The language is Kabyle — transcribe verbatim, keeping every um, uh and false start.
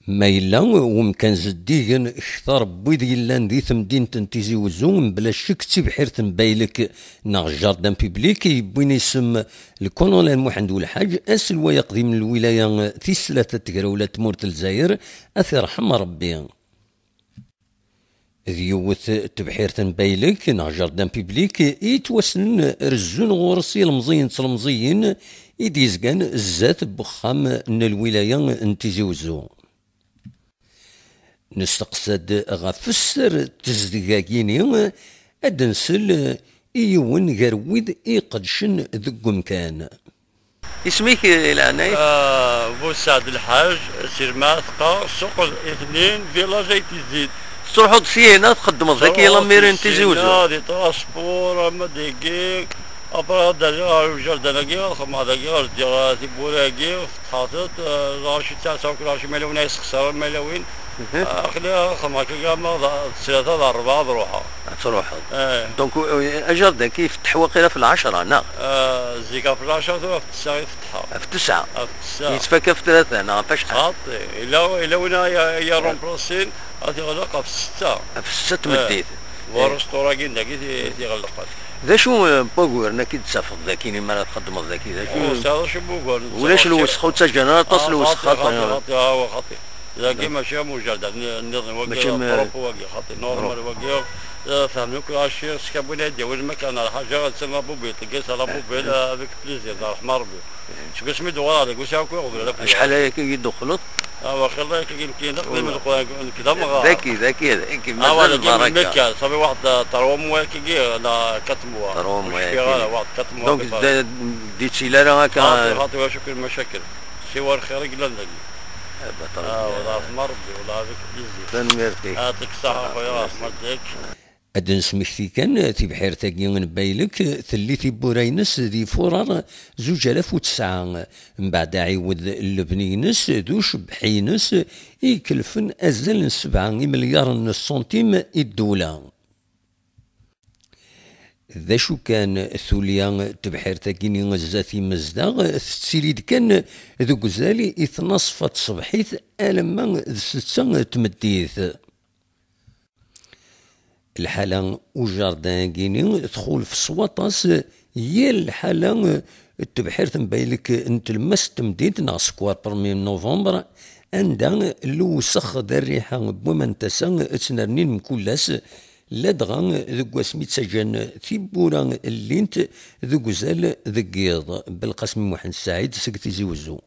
Ma yella wemkan zeddigen kter n wid yellan di temdint n Tizi Wezzu, mebla ccek d tibḥirt n Baylek neɣ jardin public yewwin isem Lkunulal Muḥend Ulḥaǧ, aselway aqdim n lwilaya tis tlata n tegrawla n tmurt n Lezzayer, ad t-irḥem Rebbi. D yiwet tebḥirt n Baylek neɣ jardin public i yettwassnen rezzun ɣur-s ilemẓiyen d tlemẓiyin i d-yezgan zdat n wexxam n lwilaya n Tizi Wezzu. Nesteqsa-d ɣef sser tezdeg-agi-ni, ad d-nsel i yiwen gar wid iqedcen deg umkan. Isem-ik, eh, i leɛnaya-k? Ah, Busaɛd Lḥaǧ, Sirma, teqqar Suq Itnin, village Ayt Zzit. Tettruḥuḍ syin, ad txeddmeḍ dagi lamir n Tizi Wezzu? Di transport, ama dagi, après ad d-aliɣ ɣer ujerdan-agi, ad xedmeɣ dagi, ad zdiɣ, eh, tiwwura-agi, fetḥeɣ-tent, eh, lɣaci ttɛassaɣ akk lɣaci, ma yella win ay yessexṣaren, ma yella win. Mhm. Ah, aql-i ad xedmeɣ akka, ama d, d tlata, d rebɛa, ad ruḥeɣ. Ad truḥeḍ. Eh. Donc, eh, ajerdan-agi ifetteḥ waqila f lɛecṛa, neɣ? Eh, zik ɣef lɛecṛa, tura f ttesɛa i fetḥeɣ. Ɣef ttesɛa? Ɣef ttesɛa. Yettfaka ɣef tlata neɣ ɣef acḥal? Xaṭi, yella, yella win ay, ay irremplasin, ad t-iɣleq ɣef ssetta. Ɣef ssetta n tmeddit. Eh, bu rresturi-agi n dagi t-, t-iɣellqen. D acu, eh, n wuguren akka i d-tafeḍ dagi, imi ara txeddmeḍ dagi, d acu? Ur sɛiɣ acu n wuguren. Ulac lwesxa, ur ttaǧǧan ara aṭas lwesxa, xaṭi, xaṭi, xaṭi, ah, xaṭi. Dagi mačči am ujerdan nniḍen, wagi, mačči am, propre wagi, xaṭi, normal wagi. Eh, fehmen akk lɣaci, s kra n win ay d-yawin lmakana, lḥaǧa, attan la poubelle, tagi, c'est la poubelle, eh, avec plaisir, d ṛṛeḥma n Ṛebbi. Seg wasmi d-uɣaleɣ deg usiɛuku iɣeblan akk. Acḥal aya akka i d-tuxleḍ? Ah, waqila akka nekkini d aqdim, nekk d amɣar. Daki, daki, daki, ah, mazal dagi lbaraka. Mekka, safi waḥed, eh, trois mois akkagi, la quatre mois. Trois mois. Ur cfiɣ ara, waḥed quatre mois. Donc, d-, d-ittili ara akka. Xaṭi, xaṭi, ulac akk lmacakel. Siwa lxir i yellan dagi. Eh, baṭel. Ah, wala ṛṛeḥma n Ṛebbi, wala avec plaisir. Tanemmirt-ik. Yeɛṭik ṣṣeḥḥa, a xuya, ṛṛeḥma n Ṛebbi. Ad d-nesmekti kan, tibḥirt-agi n Baylek telli tiwwura-ines di Fuṛar zuǧ alaf u tesɛa, mbeɛd aɛiwed n lebni-ines d ucebbeḥ-ines i ikellfen azal n sebɛa imelyaṛen n ṣṣuntim i ddewla. D acu kan, tulya n tebḥirt-agi-ni zdat imezdaɣ tettili-d kan deg uzal i tnaṣfa n tṣebḥit alamma d ssetta n tmeddit. Lḥala n ujardin-agi-ni txulef s waṭas yir lḥala n tebḥirt n Baylek n tlemmast n temdint neɣ Square Premier Novembre, anda lewsex d rriḥa n waman n tasa ttnernin mkul ass, ladɣa deg wasmi ttaǧǧan tiwwura llint deg uzal deg yiḍ. Belqasem Muḥend Saɛid seg Tizi Wezzu.